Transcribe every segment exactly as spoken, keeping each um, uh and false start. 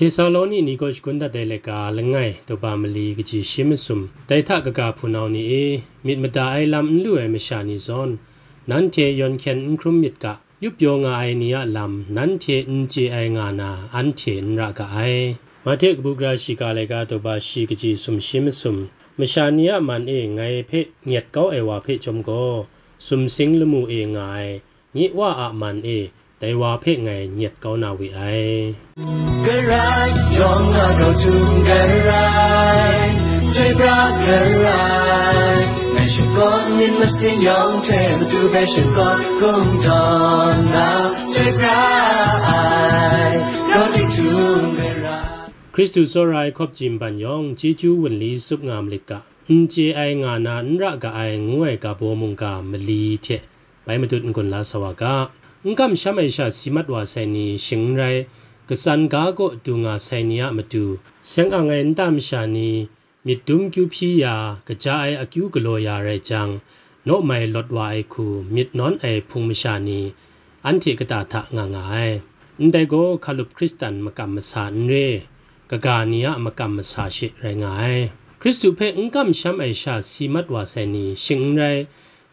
Tesaloni ni kaw shagun dat ai laika langai, daw ba mali kaji shi masum, dai hta kaga hpunau ni e, myit mada ai lam n lu ai masha ni zawn, nanhte yawn hkyen n hkrum myit ga, yup pyaw nga ai ni a lam nanhte n chye ai nga na, anhte n ra ga ai. Mahte kabu gara shiga laika daw ba shi kaji sumshi masum, masha ni a man e ngai hpe nyet kau ai wa hpe chyawm gaw, sumsing lamu e nga ai, nye Wa a man e, dai wa hpe ngai nyet kau na we ai. Karai, yawng a grau htum karai, chyoi pra karai, ngai shakawn myit masin yawng hte matu hpe shakawn kungdawn na, chyoi pra ai, grau tik htum karai. Hkristu tsawra ai hkawp jim ban yawng, chyeju wunli tsup nga malit ga, n chye ai nga na n ra ga ai ngu ai ga baw mungga mali hte, bai matut n-gun la sa wa ga. N kamsham ai sha si mat wa sai ni shing n rai, katsan ga kaw du nga sai ni a matu, seng ang ai nta masha ni, myit dum kyu hpyi ya, kaja ai akyu galaw ya rai jang, naw mai lawt wa ai hku myit nawn ai hpung masha ni, anhte kata hta nga nga ai. Ndai gaw hkalup Hkristan makam masa n re, kaga ni a makam masa she rai nga ai. Hkristu hpe n kamsham ai sha si mat wa sai ni shing n rai,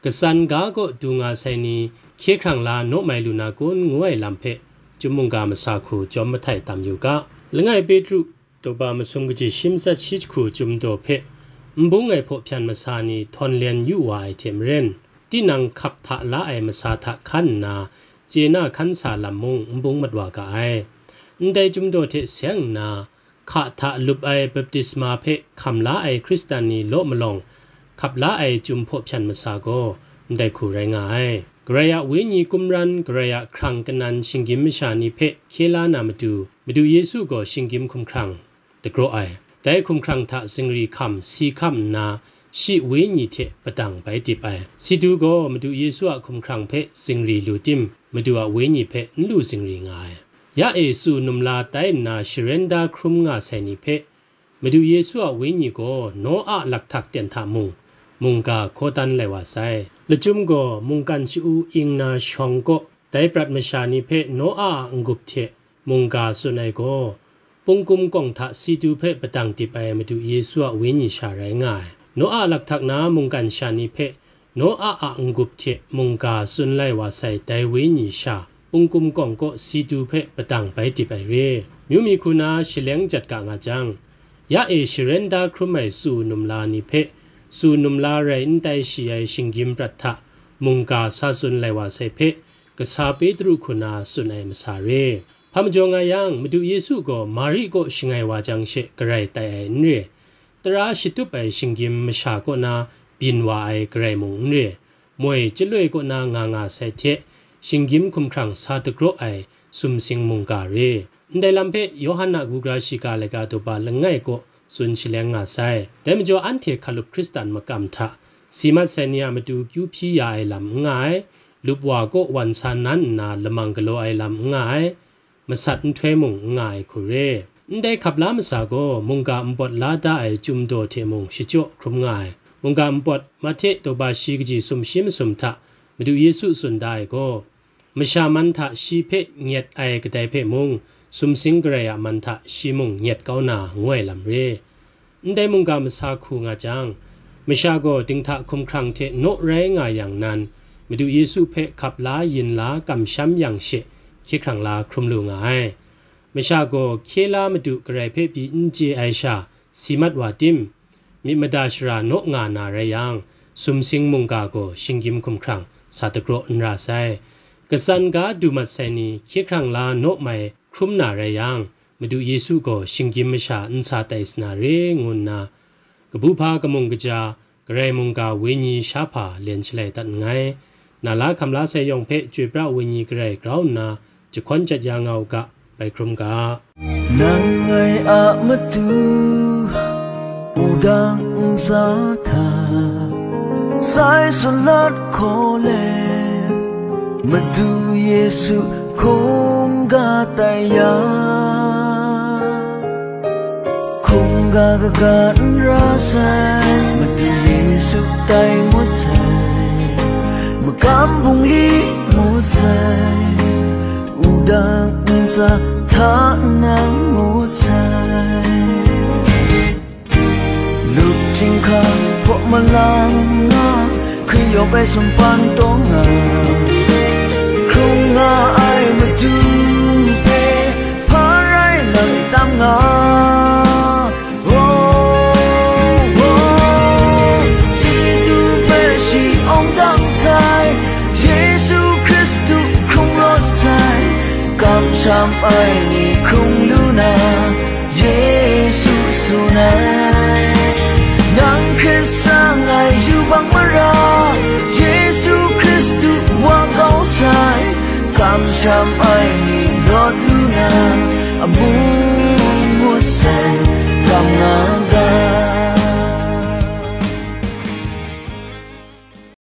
katsan ga kaw du nga sai ni, hkye hkrang la naw mai lu na kun ngu ai lam hpe, chyum mungga masa hku jawm mahtai tam yu ga. Langai Petru, daw ba masum kaji shi matsat shi jahku chyum daw hpe, n bung ai hpaw hpyan masa ni htawn len yu wa ai hte maren, tinang hkap hta la ai masa hta hkan nna, chye na hkan sa lam mung n bung mat wa ga ai. Ndai chyum daw hte seng nna, hka hta lup ai baptisma hpe hkam la ai Hkristan ni law malawng, hkap la ai chyum hpaw hpyan masa gaw ndai hku rai nga ai. Karai a Wenyi kumran, Karai a hkrang kanan shinggyim masha ni hpe hkye la na matu, Madu Yesu gaw shinggyim hkumhkrang dagraw ai. Dai hkumhkrang hta zingri hkam si hkam nna, shi Wenyi hte padang bai dip ai. Si du gaw Madu Yesu a hkumhkrang hpe zingri lu tim, Madu a Wenyi hpe n lu zingri nga ai. Ya e tsu numla tai nna sharen da hkrum nga sai ni hpe, Madu Yesu a Wenyi gaw Noa a lakhtak ten hta mung, mungga hkaw dan lai wa sai. Lachyum gaw mungkan sha-u ing na shawng kaw, dai prat masha ni hpe Noa a n-gup hte mungga tsun ai gaw, pungkum kawng hta si du hpe padang dip ai Madu Yesu a Wenyi sha rai nga ai. Noa a lakhtak na mungkan sha ni hpe Noa a n-gup hte mungga tsun lai wa sai dai Wenyi sha, pungkum kawng kaw si du hpe padang bai dip ai re. Myu mi hku na shaleng jat ga nga jang, ya e sharen da hkrum ai tsu numla ni hpe, tsu numla rai n tai shi ai shinggyim prat hta mungga sa tsun lai wa sai hpe, kasa Petru hku na tsun ai masa re. Hpa majaw nga yang, Madu Yesu gaw Mari kaw shangai wa jang she garai tai ai n re. Tara shatup ai shinggyim masha kaw na byin wa ai garai mung n re. Moi chyaloi kaw na nga nga sai hte, shinggyim hkumhkrang sa dagraw ai sumsing mungga re. Ndai lam hpe Yawhan a kabu gara shiga laika daw ba langai kaw tsun shaleng nga sai. Dai majaw anhte hkalup Hkristan makam hta si mat sai ni a matu kyu hpyi ya ai lam n nga ai, lup wa kaw wan sa nan nna lamang galaw ai lam n nga ai, masat nhtoi mung n nga ai hku re. Ndai hkap la masa gaw mungga npawt la da ai chyum daw hte mung shachyaw hkrum nga ai. Mungga npawt, Mahte daw ba shi kaji sumshi masum hta Madu Yesu tsun da ai gaw, masha man hta shi hpe nyet ai kadai hpe mung, sumsing garai a man hta shi mung nyet kau na ngu ai lam re. Ndai mungga masa hku nga jang, masha gaw dinghta hkumhkrang hte naw rai nga yang nan, Madu Yesu hpe hkap la yin la kamsham yang she hkye hkrang la hkrum lu nga ai. Masha gaw hkye la Madu garai hpe pyi n chye ai sha si mat wa tim, myit mada shara naw nga na rai yang, sumsing mungga gaw shinggyim hkumhkrang sa dagraw n ra sai. Katsan ga du mat sai ni hkye hkrang la naw mai hkrum na rai yang, Madu Yesu gaw shinggyim masha n sa tai sa na re ngu nna, kabu hpa kamung kaja, Karai mungga Wenyi sha hpa len shalai dat nngai. Na la hkam la sai yawng hpe Chyoi pra Wenyi Karai grau nna jahkawn jat ya nga u ga, bai hkrum ga. Nang ngai a matu, wudang ntsa hta, sai salat hkaw let, Madu Yesu hkungga tai ya. Hkungga kaga n ra sai, Madu Yesu tai ngut sai, magam bungli ngut sai, wudang ntsa hta nang ngut bai sumpan taw nga, hkrung nga ai Madu hpe hpa rai nang tam nga. Oh, oh, si du hpe shi awng dang sai, Yesu Hkristu hkrung rawt sai, kamsham ai ni hkrung lu na, Yesu tsun ai. Nang hkrit sa ai yubak mara, Yesu Hkristu wa kau sai, kamsham ai ni rawt lu na, amu ngut sai, kam nga